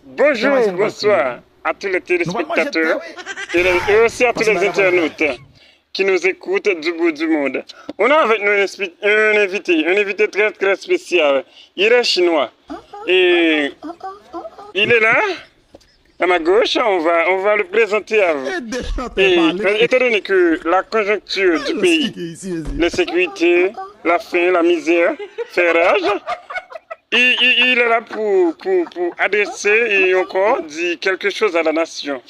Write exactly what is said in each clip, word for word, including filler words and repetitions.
Bonjour, bonsoir à tous les téléspectateurs et, les- et aussi à tous les internautes qui nous écoutent du bout du monde. On a avec nous un, inspi- un invité, un invité très très spécial. Il est chinois. Et il est là, à ma gauche, on va, on va le présenter à vous. Et, euh, étant donné que la conjoncture du pays, l'insécurité, la faim, la misère, fait rage, il, il- il est là pour, pour, pour adresser et encore dire quelque chose à la nation.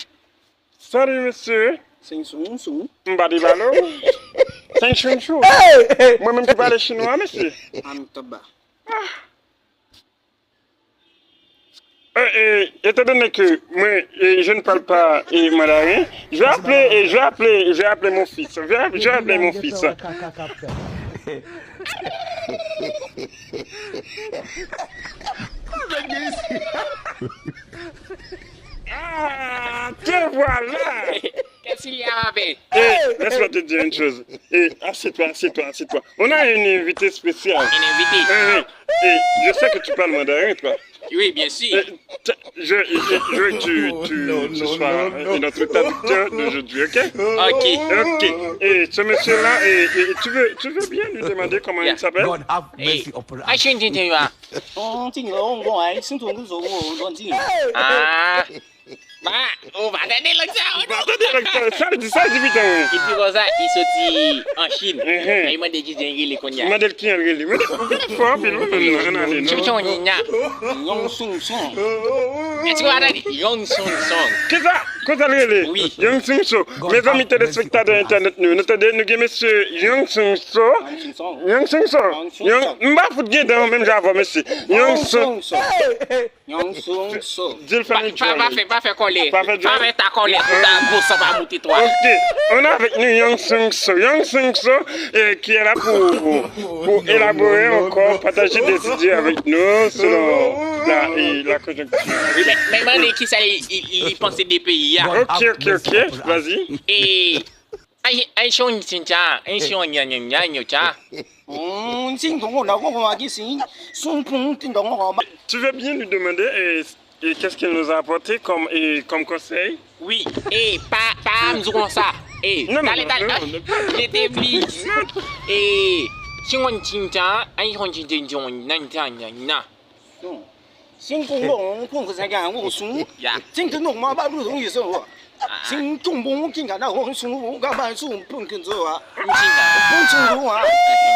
Salut, monsieur. Sing sung sung. M pa di balo. Sing sung sung. Mwen menm ki pale chinwa, mesye. An taba. Euh, euh, étant donné que moi, euh, je ne parle pas euh, mandarin, je vais appeler, euh, je vais appeler, je vais appeler mon fils. Je vais, je vais appeler mon fils. Ah, te voilà! Qu'est-ce qu'il y a, ma belle? Eh, laisse-moi te dire une chose. Eh, assieds-toi, assieds-toi, assieds-toi. On a une invitée spéciale. Un invité. Eh, eh, eh, je sais que tu parles mandarin, toi. Oui, bien sûr. Eh, t- je, je, je veux que tu, tu, tu sois notre traducteur d'aujourd'hui, ok? Ok. Ok. Et ce monsieur-là, et, et tu, veux, tu veux bien lui demander comment il s'appelle? Hey, I shouldn't tell you. Oh, ti nèg, oh, bon, ay, si tou nèg zo, oh, bon, ti nèg. Ah. Ba, ou pa tande lang sa, ou Ba, tande lang sa, sa l di, sa l di pita, wi. Epi konsa, li soti an Chin. Mhm. Li mande ki jan li rele kounye a. Mande l ki jan l rele. Mande l fò anpil, wi, menm nan, ann ale, non? Chonchon nina. Yon sung sung. Èske w pa tande? Yon sung sung. Kisa? Konsa l rele? Wi. Young Sung So. Mezanmi, telespektatè entènèt nou, nou tande, nou gen mesye Young Sung So. Yon sung sung. Young Sung So. Young Sung Young, So. M pa fout gen dan menm jan avè w, mesye. Young Sung So. Yon sung so. Di l fè nou Pa, pa, pa fè, pa fè kòlè. Pa fè Pa fè ta kòlè pou ta gwo san pa moute twa. Ok, on est avec nous Young Sung So. Young Sung So, eh, qui est là pour, pour élaborer encore, partager des idées avec nous selon la, et la conjoncture. Men, men mande ki sa li, li, li panse de peyi a. Ok, ok, ok, vas-y. E, ay, ay, shon chincha, ay, shon nyanyanyanyocha. Mm, sing tung tung na gung gung agi sing. Sung tung ting tung gung gung. Tu veux bien lui demander eh, eh, qu'est-ce qu'elle nous a apporté comme, eh, comme conseil? Wi, e, pa, pa m di konsa. E, Non, non, tale, non, tale, non, tale. Non, non. Rete plis. E, shon chincha, ay, shon chincha, nan, nan, nan. Sing kung bong kung sa ga ngu sung. Ya. Sing kung ma ba du sung yi so. Sing kung bong king ga na hong sung ga ba sung pung king so. Pung sung wa.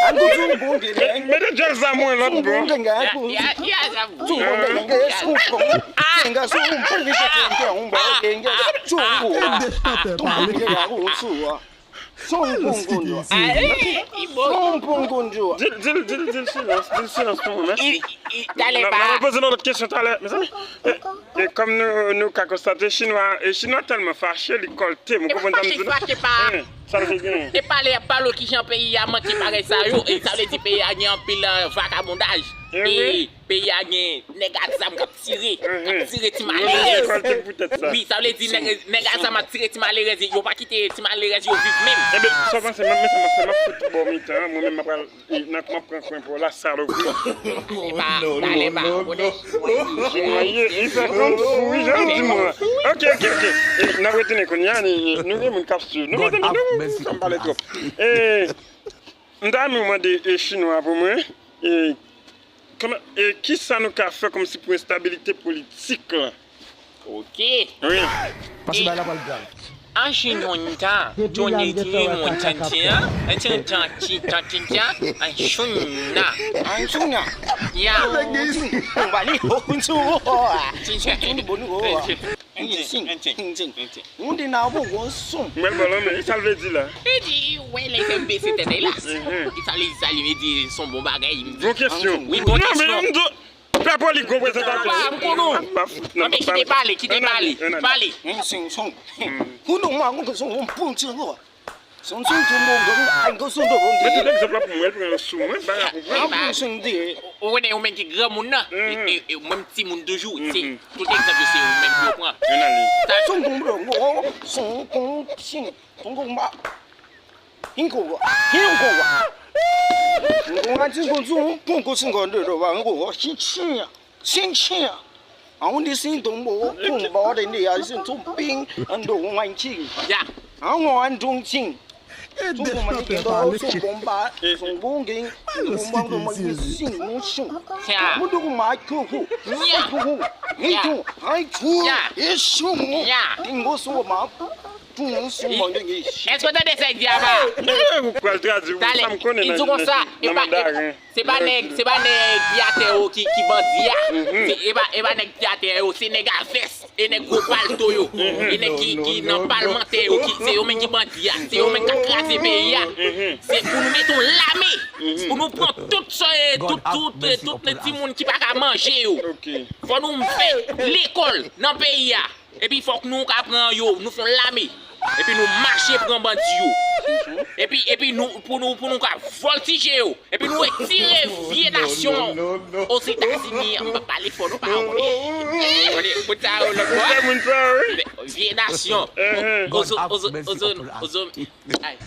An gu sung bong ge. Mete djòl sa mwen lòt bò. Bong king ga Ya, kung. ya, ya, sa. Sung bong king ga sung bong. King ga sung pung king ga sung bong king ga sung bong. Tung bong king ga kung sung wa. Sung bong gung gung. Ay, i bon. Sung bong gung gung. Di l, di l, di l, di l silans, di l silans pou mwen, mèsi. I, i, tale N ap pa. poze nou lòt kesyon talè, mezanmi. E, e kòm nou, nou ka konstate, chinwa, e chinwa tèlman fache, li kòlte, m konprann sa m Fache, di la. Fache pa. Eh, sa l te gen. E pale, pale ki jan peyi a manke bagay sa yo, e sa vle di peyi a gen anpil eh, vakabondaj. Eh, E wi. Peyi a gen nèg ak zam k ap tire, k ap tire ti Mwen menm se malerèz. kòlte poutèt sa. Wi, sa vle di nèg, nèg ak zam ap tire ti malerèz, yo pa kite ti malerèz yo viv menm. Ebyen, sa w panse, mwen, men sa m ap fè, m ap fout ba w mitan an, mwen menm m ap pral, e, nan, m ap pran kwen pou w la, salopri. E pa, pale pa, ou konnen. Mwen ye, li fè kòm fou, wi, jan di mwen. Ok, ok, ok. E, n ap retounen kounye a, ni, ni, nou gen moun k ap swiv. Nou mete nou, nou, nou, sa m pale twòp. E, m ta renmen mande, e, chinwa pou mwen, e, kòman, e, kisa nou ka fè kòmsi pou estabilite politik la? Ok. Wi. Paske bay la pral grav. An chin yon ta, Johnny di yon tenten, an chin tan chin tan chin tan, an chun na. An sung na. Ya. Kung bali ho kun su ho. Sing sung kung bong gung. Sing sing sing sing. Moun di na bon gon sung. Mwen bò lan men, sa l vle di la? Li di, wè, lè fè m bese tèt la. Li sa li sa li di son bon bagay. Bon kesyon. Wi, bon Non, men kesyon. m di, pè Poli gwo prezantatè. Papa, m konnen. M pa fout, non, Non, men kite pale, kite pale, pale. Sing sung. Kun ma gung sung pung sing ho. Sung sung sung bong gung. An gung sung bong gung. Mete egzanp la pou mwen, pran sou mwen, bagay pou mwen. An gung sung de. Ou konnen ou menm ki granmoun nan, e, e, e ou menm timoun toujou, se Mhm. tout egzanp yo se ou menm ki yo pran. Ann ale. Sung kung bong gung. Sung kung sing. Kung kung ma. Hin kung wa. Hin kung wa. Kung wa sing kung sung kung kung sing kung de do wa kung wa sing sing. Sing sing. Aonde sin tombo, tumba de ne, asin tumping, ando wanchi. Ya. Awo andung ching. Tumbo mani kendo, sumbomba, sumbunging, sumbomba, sin, mushung. Ya. Mudugu machuku. Ya. Mudugu. Ya. Itu, aitu, ya. Ishumu. Ya. Tingo soma. Èske w tande sa l di a pa? Ou pral tradui pou sa m konnen nan nan mandaren. Se pa nèg, se pa nèg pye atè yo ki, ki bandi a. Se, e pa, e pa nèg pye atè yo, se nèg a vès, e nèg gwo palto yo, e nèg ki, ki nan palmantè yo, ki, se yo menm ki bandi a, se yo menm k ap kraze peyi a. Se pou nou mete yon lame, pou nou pran tout sa, e, tout, tout, e, tout timoun ki pa ka manje yo. Fò nou fè lekòl nan peyi a. Epi fòk nou ka pran yo, nou fè yon lame. Epi nou mache pran bandi yo. Epi, epi nou, pou nou, pou nou ka vòltije yo. Epi nou retire vye nasyon Ozetazini an. M pa pale fò non, pa konnen. Konnen, moun sa yo lòt bò. Vye nasyon. Ozo, ozo, ozo, ozo, ay.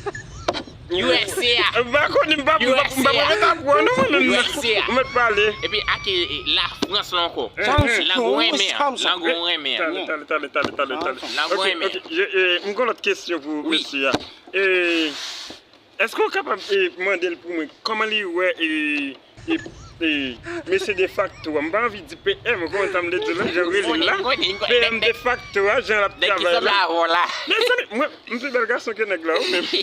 U S A. M pa konnen, m pa, m pa, m pa pral met apwa non, mwen menm. U S A. Ou mèt pale. Epi ak, e, e, Lafrans la ankò. Lagwo renmen an. Lagwo renmen an. Tale, tale, tale, tale, tale, tale. Lagwo renmen an. Ok, ok, je, e, m gon lòt kesyon pou mesye a. E, èske w kapab, e, mande l pou mwen kòman li wè, e, e, e, mesye defakto a? M pa anvi di P M, ou konprann sa m vle di la, jan yo rele l la. P M defakto a, jan l ap travay la. Mezanmi, mwen, m pi bèl gason ke nèg la, wi, men se,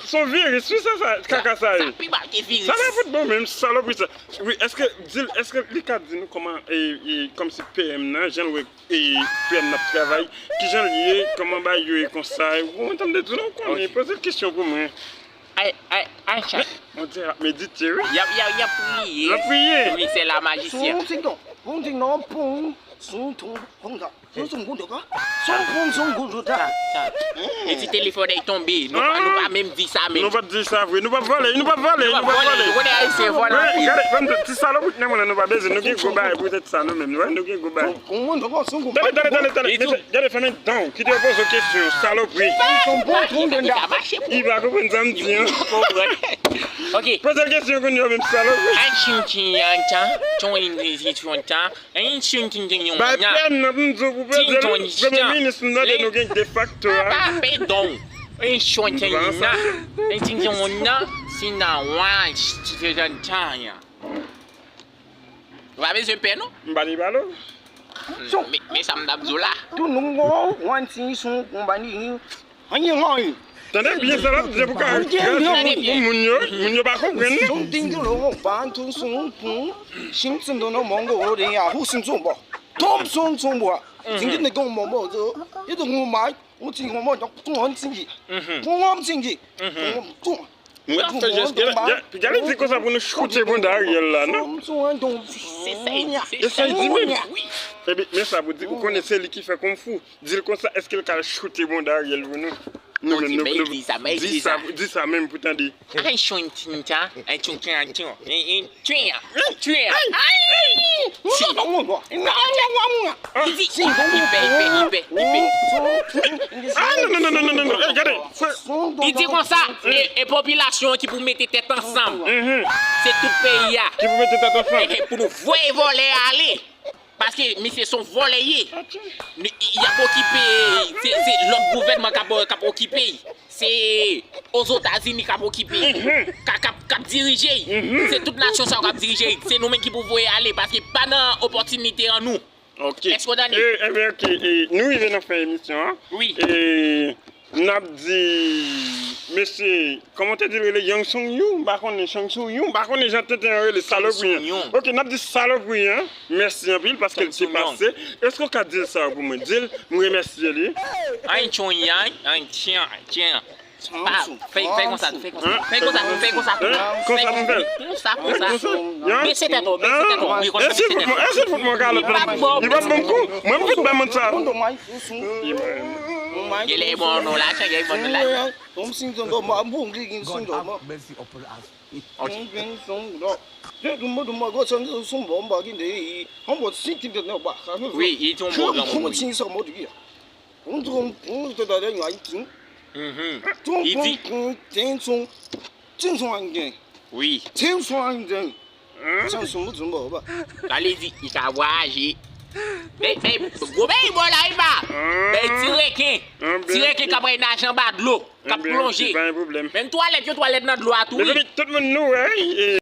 se yon viris, wi, sa, sa, kaka sa ye. Sa pi mal ke viris. Sa pa fout bon, menm salopri sa. Wi, èske, di l, èske li ka di nou kòman, e, e, kòmsi P M nan, jan l wè, e, P M nan ap travay, kijan l ye, kòman bagay yo ye konsa, ou konprann sa m vle di la, ou konnen, poze l kesyon pou mwen. Ay, ay, ay, chat. On dirait l ap medite, wi. Y ap, y ap, y ap priye. L ap priye. Wi, se la majisyen. Sou yon ti non, yon ti non, poum, sou yon ton, konsa. Sou, sou yon goudou, ka? Sou yon poum, sou yon goudou, ta. Sa, sa. E ti telefòn ay tonbe. Nou pa, nou pa menm di sa menm. Nou pa di sa vre. Nou pa vòlè, nou pa vòlè, nou pa vòlè. Ou konnen ayisyen vòlè anpil. Gade, gade, ti salopri nan mwen la, nou pa bezwen. Nou gen gwo bagay pou tèt sa, nou menm. Nou gen gwo bagay. Tande, tande, tande, tande. Mesye, gade, fèmen dan w. Kite yo poze w kesyon, salopri. Li pa konprann sa m di an. Ok. Poze l kesyon kounye a menm, salopri. An chin chin an chan, chon in di si chon chan, an chin chin chin yon na. Bay P M nan pou m di w pou poze l, premye minis m tande nou gen defakto a. Ba pe don. An chon chin na. An chin chin yon na, si na wan, si se jan chan ya. Ou pa bezwen pè, non? M pa ni pale w. Men, men sa m t ap di w la. Tou nou gon wan ti sou konpani. Anyen, anyen. Tande byen sa l ap di pou ka kraze pou, pou moun yo. Moun yo pa konprann, non. Sou ting di lo, pa tou sou pou. Shin tin do no mongo de ya, hu sin sou bo. Tom sou sou bo. Ting di ne gon mo bo. Yo tou gon mai. Yon ti gonbon, donk, tou yon ti gi. Tou yon ti gi. Tou yon, tou. Mwen ap fè jès, gade, gade, gade di konsa pou nou choute bonda Ariel la, non? Tou yon, tou yon. Se sa l di, se sa l di menm. Epi, men sa pou di, ou konnen se li ki fè kung fu. Di l konsa, èske l ka choute bonda Ariel pou nou? Nou menm, nou, nou, di sa, di sa menm pou tande. Ay, chon, tin, ta, ay, chon, tin, tin, tin. Tchwen! Tchwen! Ay! Li di, li pè, li pè, li pè, li pè. Ah, non, non, non, non, non, non, non. Eh, gade. Li di konsa, e, e popilasyon an ki pou mete tèt ansanm. Se tout peyi a. Ki pou mete tèt ansanm. E, e pou nou voye vòlè a ale. Paske misye se yon vòlè ye. Li, y ap okipe, se, se lòt gouvènman k ap, k ap okipe. Se Ozetazini k ap okipe, k ap, k ap, k ap dirije. Se tout nasyon sa yo k ap dirije. Se nou menm ki pou voye ale, paske pa nan opòtinite an nou. Ok. Èske w tande? E, e, ok. E, nou rive nan fen emisyon an. Wi. E, n ap di, mesye, kòman w te di l rele? Yang Sung Yu? M pa konnen. Shang Sung Yu? M pa konnen jan tenten an rele, salopri an. Ok, n ap di salopri an mèsi anpil paske l te pase. Èske w ka di l sa pou mwen? Di l, m remèsye li. An chon yan, an chon, chon. Pa, fè, fè konsa tou, fè konsa tou, fè konsa tou, fè konsa tou. Konsa pou m fè l. Konsa, konsa. Bese tèt ou, bese tèt ou. Wi, konsa, bese tèt ou. Èske l fout mwen kalòt la? Li p ap ban m kou. Mwen m fout ban moun sa. Genlè bon nou la, genlè bon nou la. Wi, li te yon bon granmoun. Mhm. Li di. Wi. Sa vle di, li ka vwayaje. Bèy, bèy, gwo bèy bò la, wi, ba. Bèy ti reken. Ti reken k ap ray naje anba dlo, k ap plonje. Menm twalèt yo, twalèt nan dlo a tou, wi. Mezanmi, tout moun nou wè, wi.